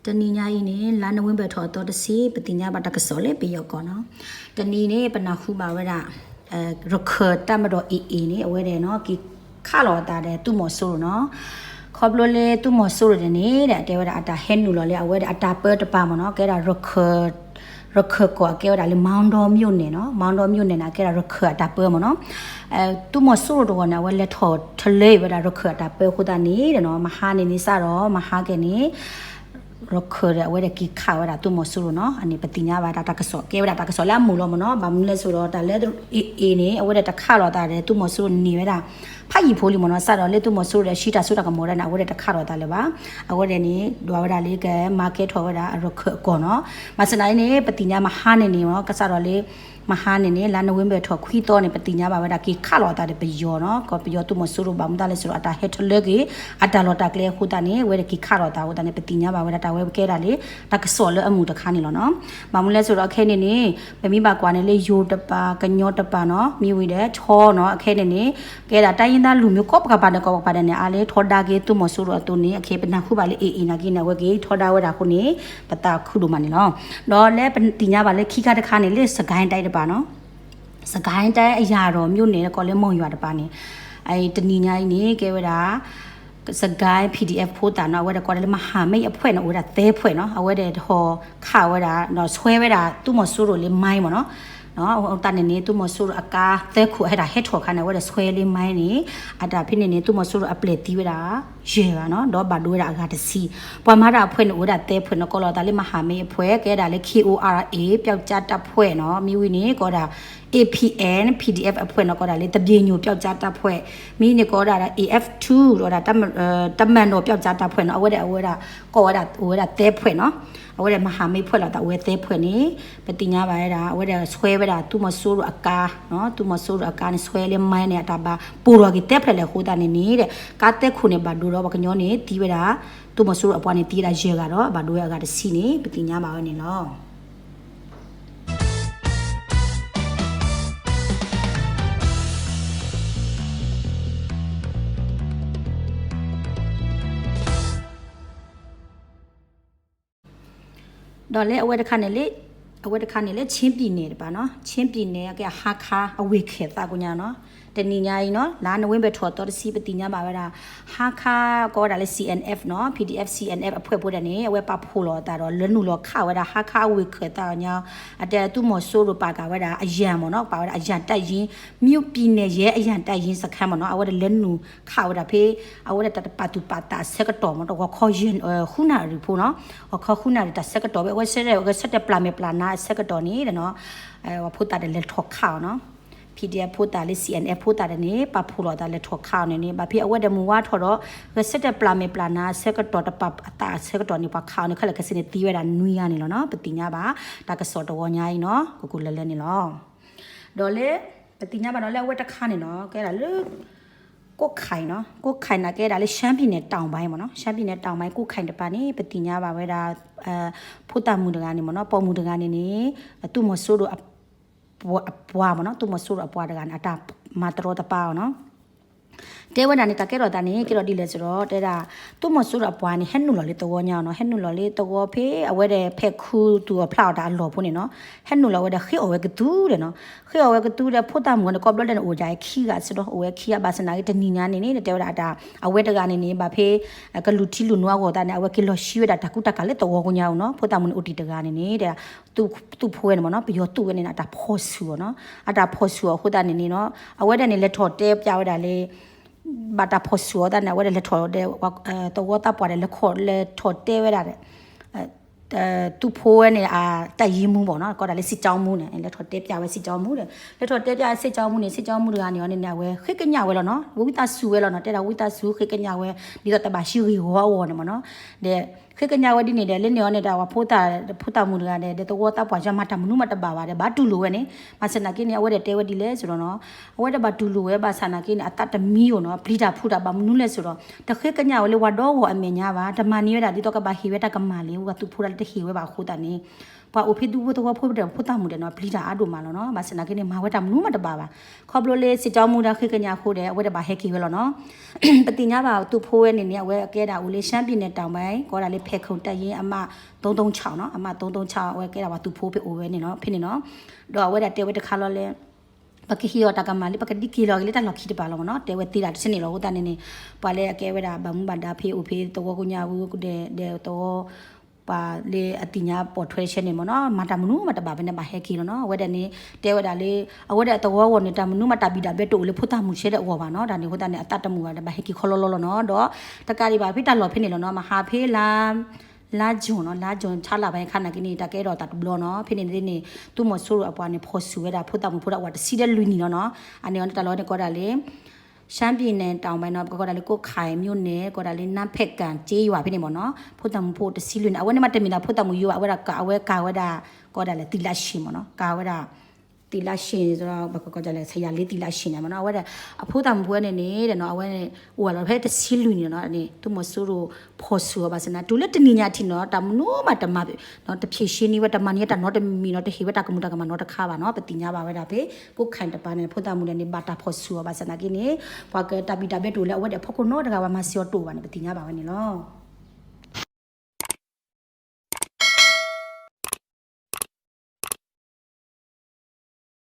တနံၤညါအံၤန့ၣ် လါနိၣ်ဝ့ဘၢၣ်ထီၣ်အသီတဆံ ပသ့ၣ်ညါဘၣ်တၢ်ကစီၣ်လၢပယီၤကီၢ်နီၤ. တနံၤန့ၣ် ပနၢ်ဟူဘၣ်ဝဲဒၣ် ရခၢၣ်တၢ်မၤဒီး AA န့ၣ် အဝဲဒၣ်နီၤ က့ၤခးလီၤအသးဒီးသုးမီၤစိရိၤနီၤ. ခီဖျိလၢသုးမီၤစိရိၤဒၣ်န့ၣ် တဲဝဲဒၣ်အတၢ်ဟဲနုာ်လီၤလၢအဝဲဒၣ်အတၢ်ပၢတပၤမ့ၢ်နီၤ ကဲဒၣ် ရခၢၣ်ကီၢ်အကဲဝဲဒၣ်လၢ မောင်တောမြို့နယ် နီၤ. မောင်တောမြို့နယ် န့ၣ် အကဲဒၣ်ရခၢၣ်အတၢ်ပၢမ့ၢ်နီၤ. သုးမီၤစိရိၤတဂီၢ်န့ၣ် အဝဲလဲၤထီၣ်ထလၢဝဲဒၣ်ရခၢၣ်အတၢ်ပၢအဃိသတးန့ၣ်နီၤ မဟါန့ၣ်န့ၣ်စးဒီး မဟါကဲန့ၣ် ရခၢၣ်ဒီးအဝဲဒၣ်က့ၤခးဝဲဒၣ်သုးမီၤစိရိၤနီၤ. အန့ၣ်ပသ့ၣ်ညါဘၣ်တၢ်ကစီၣ် ကဲဝဲဒၣ်တၢ်ကစီၣ်လၢအမုာ်လီၤမ့ၢ်နီၤ. ဘၣ်မနုၤလဲၣ်ဆိုတော့ တၢ်လၢ AA န့ၣ် အဝဲဒၣ်တခးလီၤအသးဒီးသုးမီၤစိရိၤန့ၢ်ဝဲဒၣ် ဖးယံာ်ဖိလံမ့ၢ်နီၤ. စးဒီးလၢသုးမီၤစိရိၤဒီး အစံးတၢ်စိတၢ်ကမီၤဒၣ်န့ၣ် အဝဲဒၣ်တခးလီၤအသးလၢၤဘၣ်. အဝဲဒၣ်န့ၣ် ဒွးဝဲဒၣ်လၢကမၤကဲထီၣ်ဝဲဒၣ်အရခၢၣ်အကီၢ်နီၤ. ဘၣ်ဆၣ်သနာ်က့န့ၣ် ပသ့ၣ်ညါမဟါန့ၣ်န့ၣ် ကစးဒီးလၢ မဟါန့ၣ်န့ၣ် လါနိၣ်ဝ့ဘၢၣ်ထီၣ်ခွံသီန့ၣ် ပသ့ၣ်ညါဘၣ်ဝဲဒၣ်က့ၤခးလီၤအသးဒီးပယီၤနီၤ. ကီၢ်ပယီၤသုးမီၤစိရိၤ ဘၣ်မနုၤလဲၣ်ဆိုတော့ အတၢ်ဟဲထလၢက့ၤ အတၢ်လီၢ်တၢ်ကျဲအဃိသတးန့ၣ် အဝဲဒၣ်က့ၤခးလီၤအသးအဃိသတးန့ၣ် ပသ့ၣ်ညါဘၣ်ဝဲဒၣ်တၢ်ဝဲကဲဒၣ်လၢ တၢ်ကစီၣ်လၢအမုာ်တခါန့ၣ်လီၤနီၤ. ဘၣ်မနုၤလဲၣ်ဆိုတော့ အခဲန့ၣ်န့ၣ် ပမ့ၢ်ဘၣ်ကွၢ်န့ၣ်လၢယိၤတပၤ ကညီတပၤနီၤ မ့ၢ်ဝံၤဒီး ထီနီၤ အခဲန့ၣ်န့ၣ် ကဲဒၣ် တိုင်းရင်းသားလူမျိုး ကိးပကပၤဒီးကိးပကပၤဒီးန့ၣ် အါလၢထီဒါက့ၤသုးမီၤစိရိၤအသိးန့ၣ် အခဲပနၢ်ဟူဘၣ်လၢ AA နာ်က့န့ၣ် အဝဲက့ၤထီဒါဝဲဒၣ်အဃိန့ၣ် ပသးခုဒိၣ်မးန့ၣ်လီၤ. ဒီးလၢပသ့ၣ်ညါဘၣ်လၢခံခါတခါန့ၣ် လၢ စစ်ကိုင်းတိုင်း တပၤနီၤ စစ်ကိုင်းတိုင်း အရာတော်မြို့နယ် ကိးလၢ မုံရွာ တပၤန့ၣ် တနံၤညါအံၤန့ၣ် ကဲဝဲဒၣ် စစ်ကိုင်း PDF ဖိသၣ်နီၤ အဝဲဒၣ်ကိးဒၣ်လၢ မဟာမိတ်အဖွဲ့ န့ၣ် အိၣ်ဝဲဒၣ်သၢဖှဲးနီၤ အဝဲဒၣ်ဟီၣ်ခးဝဲဒၣ် ဒီးဆွဲဝဲဒၣ်သုးမီၤစိရိၤလၢ မိုင်း မ့ၢ်နီၤ. အဃိသတးန့ၣ်န့ၣ် သုးမီၤစိရိၤအကါသၢခိၣ်ဟဲဒၣ်ဟဲထီၣ်အခါန့ၣ် အဝဲဒၣ်ဆွဲလၢ မိုင်း န့ၣ် အတၢ်ဖဲန့ၣ်န့ၣ် သုးမီၤစိရိၤအပျဲၢ်သံဝဲဒၣ် ယဲၢ်ဂၤနီၤ ဒီးဘၣ်ဒိဝဲဒၣ်အဂၤတဆံ. ပှၤမၤတၢ်အဖှဲးန့ၣ် အိၣ်ဝဲဒၣ်သၢဖှဲးနီၤ ကိးလီၤသးလၢ မဟာမိတ်အဖွဲ့ ကဲဒၣ်လၢ KORA ပျောက်ကျားတပ်ဖွဲ့ နီၤ မ့ၢ်ဝံၤန့ၣ် ကိးဒၣ် APN PDF အဖွဲ့ နီၤ ကိးဒၣ်လၢ သပြေညိုပျောက်ကျားတပ်ဖွဲ့ မ့ၢ်န့ၣ်ကိးဒၣ် AF two ဒီး တမန်တော်ပျောက်ကျားတပ်ဖွဲ့ နီၤ အဝဲဒၣ်အဝဲဒၣ် ကိးဝဲဒၣ်အိၣ်ဝဲဒၣ်သၢဖှဲးနီၤ အဝဲဒၣ် မဟာမိတ်အဖွဲ့ လီၤသးအိၣ်ဝဲသၢဖှဲးန့ၣ် ပသ့ၣ်ညါဘၣ်ဝဲဒၣ် အဝဲဒၣ်ဆွဲဝဲဒၣ်သုးမီၤစိရိၤအကါ သုးမီၤစိရိၤအကါန့ၣ် ဆွဲလၢ မိုင်း န့ၣ် အတၢ်ဘၣ်ပိာ်ထီၣ်က့ၤသၢဖျၢၣ်လဲၣ်အဃိသတးန့ၣ်န့ၣ် ကါသၢခိၣ်န့ၣ် ဘၣ်ဒိဒီးပှၤကညီန့ၣ် သံဝဲဒၣ် သုးမီၤစိရိၤအပှၤန့ၣ် သံဝဲဒၣ်ယဲၢ်ဂၤဒီး ဘၣ်ဒိဝဲအဂၤတဆံန့ၣ် ပသ့ၣ်ညါဘၣ်ဝဲန့ၣ်လီၤ. ဒီးလၢအဝဲတခါန့ၣ်လၢ အဝဲတခါန့ၣ်လၢ ချင်းပြည်နယ် တပၤနီၤ ချင်းပြည်နယ် အကဲ ဟားခါး အဝ့ၢ်ခၢၣ်သးကိးညါနီၤ တနံၤညါအံၤနီၤ လါနိၣ်ဝ့ဘၢၣ်ထီၣ်သီတဆံ ပသ့ၣ်ညါဘၣ်ဝဲဒၣ် ဟားခါး ကိးဝဲဒၣ်လၢ CNF နီၤ PDF CNF အဖွဲ့ ဖိဒၣ်န့ၣ် အဝဲပာ်ဖှိၣ်လီၤအသးဒီး လဲၤနုာ်လီၤခးဝဲဒၣ် ဟားခါး အဝ့ၢ်ခၢၣ်သးကိးညါ အတဲသုးမီၤစိရိၤပာ်ကၤဝဲဒၣ်အယၢၢ်မ့ၢ်နီၤ ပာ်ဝဲဒၣ်အယၢၢ်တပ်ရင်း မြို့ပြည်နယ်ရဲအရန်တပ်ရင်းစခန်း မ့ၢ်နီၤ အဝဲဒၣ်လဲၤနုာ်ခးဝဲဒၣ်ဖဲ အဝဲဒၣ်တၢ်တပာ်သူၣ်ပာ်သးအဆၢကတီၢ်မ့ၢ်နီၤ ဂီၤခီ ဃုနၣ်ရံၣ်ဖိနီၤ ဂီၤခီ ဃုနၣ်ရံၣ်တၢ်ဆၢကတီၢ်ဝဲ အဝဲဆၢထၢၣ် ဂဲၤဆၢထၢၣ်ပျၢ်မဲာ်ပျၢ်နါအဆၢကတီၢ်န့ၣ်နီၤ ဖိသၣ်တၢ်လဲၤထီၣ်ခးအီၤနီၤ PDF ဖိသၣ်လၢ CNF ဖိသၣ်တၢ်န့ၣ် ပာ်ဖှိၣ်လီၤသးလဲၤထီၣ်ခးအီၤန့ၣ်န့ၣ် ဘၣ်ဖဲအဝဲဒၣ်မုၢ်ဝါထီၣ်ဒီး ဂဲၤဆၢထၢၣ်ပျၢ်မဲာ်ပျၢ်နါအဆၢကတီၢ် တပာ်အသးအဆၢကတီၢ်န့ၣ် ပှၤခးအီၤန့ၣ် ခဲလၢာ်ခဲဆ့န့ၣ်သံဝဲဒၣ်နွံဂၤန့ၣ်လီၤနီၤ ပသ့ၣ်ညါဘၣ် တၢ်ကစီၣ်တဝီညါအံၤနီၤ ကကိၣ်လၢလၢန့ၣ်လီၤ. ဒီးလၢ ပသ့ၣ်ညါဘၣ်ဒီးလၢအဝဲတခါန့ၣ်နီၤ ကဲဒၣ်လၢ ကွတ်ခိုင် နီၤ ကွတ်ခိုင် န့ၣ် ကဲဒၣ်လၢ ရှမ်းပြည်နယ်တောင်ပိုင်း မ့ၢ်နီၤ ရှမ်းပြည်နယ်တောင်ပိုင်း ကွတ်ခိုင် တပၤန့ၣ် ပသ့ၣ်ညါဘၣ်ဝဲဒၣ် ဖိသၣ်မုၣ်တဂၤန့ၣ်မ့ၢ်နီၤ ပိာ်မုၣ်တဂၤန့ၣ်န့ၣ် သုးမီၤစိရိၤအပှၤမ့ၢ်နီၤ သုးမီၤစိရိၤအပှၤတဂၤန့ၣ် အတၢ်မၤတရီတပါအီၤနီၤ တဲဝဲဒၣ်န့ၣ် တၢ်ကဲထီၣ်သးန့ၣ် ကဲထီၣ်ဒ်လဲၣ်စ့ၢ်ဒီး တဲဒၣ် သုးမီၤစိရိၤအပှၤန့ၣ် ဟဲနုာ်လီၤလၢသဝီညါအီၤနီၤ ဟဲနုာ်လီၤလၢသဝီဖဲ အဝဲဒၣ်ဖဲခူသူၣ်အီၤဖျါအီၤတၢ်အလီၢ်ဖိန့ၣ်နီၤ ဟဲနုာ်လီၤဝဲဒၣ်ဃ့အီၣ်ဝဲကသူဒီးနီၤ ဃ့အီၣ်ဝဲကသူဒီး ဖိသၣ်မုၣ်န့ၣ် ကိးဘျီဒဲးန့ၣ် အိၣ်ဒၣ်ခံဂၤစ့ၢ်ဒီး အိၣ်ဝဲခံဂၤ ဘၣ်ဆၣ်သနာ်က့ တနံၤညါန့ၣ်န့ၣ် တဲဝဲဒၣ်အတၢ် အဝဲတဂၤန့ၣ်န့ၣ် ဘၣ်ဖဲ ကလူၤထံလူၤနိအဂီၢ်သတးန့ၣ် အဝဲက့ၤလီၤဆှံဝဲဒၣ်တၢ်ကူတၢ်ကၤလၢသဝီဖိညါအီၤနီၤ ဖိသၣ်မုၣ်န့ၣ် အိၣ်တ့ၢ်တဂၤန့ၣ်န့ၣ် တဲ သုးဖိဝဲန့ၣ်မ့ၢ်နီၤ ပယီၤသုးဝဲန့ၣ် အတၢ်ဖီၣ်ဆူၣ်အီၤနီၤ အတၢ်ဖီၣ်ဆူၣ်အီၤအဃိသတးန့ၣ်န့ၣ်နီၤ အဝဲဒၣ်န့ၣ် လဲၤထီၣ်တဲပျးဝဲဒၣ်လၢ ဘၣ်တၢ်ဖီၣ်ဆူၣ်အီၤသတးန့ၣ် အဝဲဒၣ်လဲၤထီၣ်ဒီး သဝီသးပှၢ်ဒီး လဲၤခီၣ်လဲၤထီၣ်တဲဝဲဒၣ် သုးဖိဝဲန့ၣ် အတၢ်ယံၤမူဘၣ်နီၤ ကိးဒၣ်လၢ စစ်ကြောင်းမှူး န့ၣ် လဲၤထီၣ်တဲပျးဝဲ စစ်ကြောင်းမှူး ဒီး လဲၤထီၣ်တဲပျး စစ်ကြောင်းမှူး န့ၣ် စစ်ကြောင်းမှူး တဂၤန့ၣ်အီၤန့ၣ်န့ၣ် အဝဲဃ့ကညးဝဲလီၤနီၤ ဝံသးစူၤဝဲလီၤနီၤ တဲဒၣ်ဝံသးစူၤဃ့ကညးဝဲ ဒ်သိးတဘၣ်ဟံးဂ့ၢ်ဝီအဂီၢ်န့ၣ်မ့ၢ်နီၤ ဒီးဃ့ကညးဝဲဒ်န့ၣ်ဒီး လၢန့ၣ်အီၤန့ၣ်ဒီး အဝဲဖိသၣ်ဖိသၣ်မုၣ်တဂၤဒီး ဒီးသဝီသးပှၢ်ယါမၤတၢ်မနုၤမးတဘၣ်ဘၣ်ဒီး ဘၣ်တူၢ်လိာ်ဝဲန့ၣ် ဘၣ်ဆၣ်သနာ်က့န့ၣ် အဝဲဒၣ်တဲဝဲဒ်လဲၣ်စ့ၢ်ဒီးနီၤ အဝဲဒၣ်ဘၣ်တူၢ်လိာ်ဝဲ ဘၣ်ဆၣ်သနာ်က့န့ၣ် အသးတမံအီၤနီၤ ပျံၤတၢ်ဖုးတၢ် ဘၣ်မနုၤလဲၣ်စ့ၢ်ဒီး တဃ့ကညးဝဲလၢပှၤဒီဂီၢ်အမဲာ်ညါဘၣ် တမၤန့ၢ်ဝဲဒၣ်ဒ်သိးကဘၣ်ဟ့ၣ်ဝဲတၢ်ကမၣ်လၢ ပှၤသုးဖိတၢ်လၢတဟ့ၣ်ဝဲဘၣ်အဃိသတးန့ၣ် ပှၤအိၣ်ဖဲဒူဖိသဝီဖိဒီးဖိသၣ်မုၣ်ဒီးနီၤ ပျံၤတၢ်အါဒိၣ်မးလီၤနီၤ. ဘၣ်ဆၣ်သနာ်က့န့ၣ် မၤဝဲတၢ်မနုၤမးတဘၣ်ဘၣ်. ခီဖျိလၢစံၣ်ကၠီမူဒါဃ့ကညးအဃိဒီး အဝဲဒၣ်ဘၣ်ဟဲက့ၤဝဲလီၤနီၤ. ပသ့ၣ်ညါဘၣ် သုးဖိဝဲန့ၣ်န့ၣ် အဝဲကဲဒၣ်အိၣ်လၢ ရှမ်းပြည်နယ်တောင်ပိုင်း ကိးဒၣ်လၢ ဖယ်ခုံတပ်ရင်း အမှတ် သုံးသုံးခြောက်နီၤ, အမှတ် သုံးသုံးခြောက် အဝဲကဲဒၣ်ပှၤသုးဖိဖဲအိၣ်ဝဲန့ၣ်နီၤ, ဖဲန့ၣ်နီၤ. ဒီးအဝဲဒၣ်တဲဝဲတခါလီၤလၢ ပကဟ့ၣ်အီၤတၢ်ကမၣ်လၢ ပကဒုးက့ၤလီၤက့ၤလၢတၢ်လီၢ်ခံတပၤလီၤမ့ၢ်နီၤ, တဲဝဲသ့ဒၣ်တဆဲန့ၣ်လီၤ. အဃိသတးန့ၣ်န့ၣ် ပှၤလၢအကဲဝဲဒၣ်ဘၣ်မူဘၣ်ဒါဖဲအိၣ်ဖဲသဝီကိးညါဝဲဒီး ဒီးသဝီ ပှၤလၢအသ့ၣ်ညါပိာ်ထွဲတဆဲန့ၣ်မ့ၢ်နီၤ, မၤတၢ်မနုၤမးတဘၣ်ဘၣ်န့ၣ် ဘၣ်ဟဲက့ၤလီၤနီၤ. အဝဲဒၣ်န့ၣ် တဲဝဲဒၣ်လၢ အဝဲဒၣ်သဝီဂီၢ်န့ၣ် တၢ်မနုၤမးတၢ်ဘံၣ်တၢ်ဘၢတအိၣ်လၢဖိသၣ်မုၣ်ဆဲးဒၣ်အဂီၢ်ဘၣ်နီၤ. တၢ်န့ၣ်အဃိသတးန့ၣ် အသးတမုာ်ဘၣ်ဒီး ဘၣ်ဟဲက့ၤခီလီၤလီၤလီၤနီၤ. ဒီးတကးဒံးဘၣ် ဖဲတၢ်လီၢ်ဖဲန့ၣ်လီၤနီၤ, မဟါဖဲလါ လါယူၤနီၤ, လါယူၤ ဆါလါဘၣ်ခါနာ်က့န့ၣ် တၢ်ကဲထီၣ်တၢ်တဘျီနီၤ. ဖဲန့ၣ်န့ၣ် သုးမီၤစိရိၤအပှၤန့ၣ် ဖီၣ်ဆူၣ်ဝဲဒၣ်ဖိသၣ်မုၣ်ဖိဒၣ် အဝဲတဆံဒီးလွံၢ်နံၣ်လီၤနီၤ. အန့ၣ်အီၤန့ၣ် တၢ်လီၢ်န့ၣ်ကိးဒၣ်လၢ ရှမ်းပြည်နယ်တောင်ပိုင်းနီၤ, ပကကိးဒၣ်လၢ ကွတ်ခိုင်မြို့နယ် ကိးဒၣ်လၢ နမ်းဖဲးကၣ် ကျေးရွာ ဖဲန့ၣ်မ့ၢ်နီၤ, ဖိသၣ်မုၣ်ဖိတဆံလွံၢ်န့ၣ် အဝဲန့ၣ်မ့ၢ်တမ့ၢ်ဒၣ်ဖိသၣ်မုၣ်ယိဘၣ်, အဝဲဒၣ်က အဝဲကၤဝဲဒၣ် ကိးဒၣ်လၢ သီလရှင် မ့ၢ်နီၤ, ကၤဝဲဒၣ် သီလရှင် ပကကိးဒၣ်လၢ ဆရာလေးသီလရှင် န့ၣ်မ့ၢ်နီၤ. အဝဲဒၣ် အဖိသၣ်မုၣ်ဖိန့ၣ်န့ၣ်ဒီးနီၤ အဝဲန့ၣ် အိၣ်ဝဲလီၤဖဲတဆံလွံၢ်နံၣ်လီၤနီၤ. န့ၣ် သုးမီၤစိရိၤဖီၣ်ဆူၣ်အီၤဘၣ်ဆၣ်သနာ်က့ တုၤလၢတနံၤညါထံၣ်နီၤ တၢ်မနုၤမးတမၤ တဖြေရှင်းန့ၢ်ဝဲ တမၤန့ၢ်တၢ်နီတမံၤနီၤ, တဟ့ၣ်ဝဲတၢ်ကမူၣ်တၢ်ကမၣ်နီတခါဘၣ်နီၤ. ပသ့ၣ်ညါဘၣ်ဝဲဒၣ်ဖဲ ကွတ်ခိုင် တပၤန့ၣ် ဖိသၣ်မုၣ်ဒၣ်န့ၣ် ဘၣ်တၢ်ဖီၣ်ဆူၣ်အီၤဘၣ်ဆၣ်သနာ်က့န့ၣ် ပှၤကတၢ်ဘံၣ်တၢ်ဘၢတအိၣ်လၢအဝဲဒၣ်အဖီခိၣ်နီတဂၤဘၣ်, မၤစ့ၢ်အီၤတအိၣ်ဘၣ်န့ၣ် ပသ့ၣ်ညါဘၣ်ဝဲန့ၣ်လီၤ.